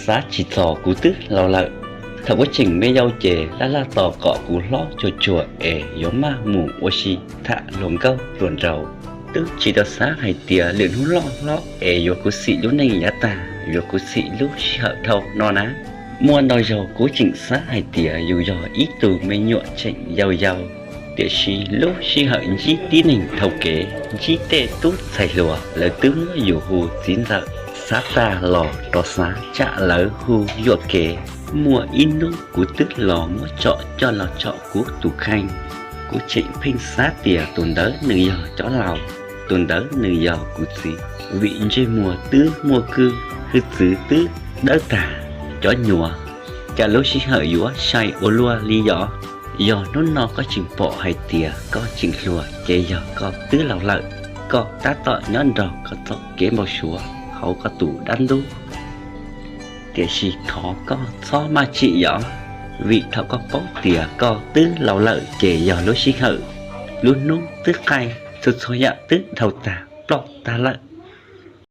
Xav tsis txog kuv twb laus lawm. Thaum kuv tseem me yau ces laj laj tos kom kuv hlob tsuag tsuag es yuav maj mus ua si tham hluas nkauj hluas nraug. Twb tsis tau xav hais tias lwm hnub loj hlob es yuav khuv xim lub neej yav tag, yuav khuv xim lub sij hawm dhau no na. Muaj ntau zaug kuv tseem xav hais tias yus yog ib tug me nyuam tseem yau yau, tiam sis lub sij hawm ntsib tib neeg dhau kev, ntsib tej tub ntxhais hluas, lawv twb muab yus hu txiv ntxawm. Xav tag los rov xav, tsam lawv hu yuam kev. Muaj ib hnub kuv twb los muab tsom coj los tsom kuv tus kheej. Kuv tseem pheej xav tias tus ntawd nws yog cov laus, tus ntawd nws yog kuv txiv, vim ntsej muag twb muaj kwj, hwj txwv twb dawb tag. Cov nyuam, cas lub sij hawm yuav sai ua luaj li yom? Yog hnub no koj tseem pom hais tias koj tseem hluas ces yog koj twb laus lawm. Koj tab tom nyob nrog koj txoj kev npau suav hauv koj tus dab ntub. Tiam sis thov koj txhob maj tsim yom, vim thaum koj paub tias koj twb laus lawm ces yog lub sij hawm, lub hnub twb qaij, txhua txhua yam twb dhau tag ploj tag lawm.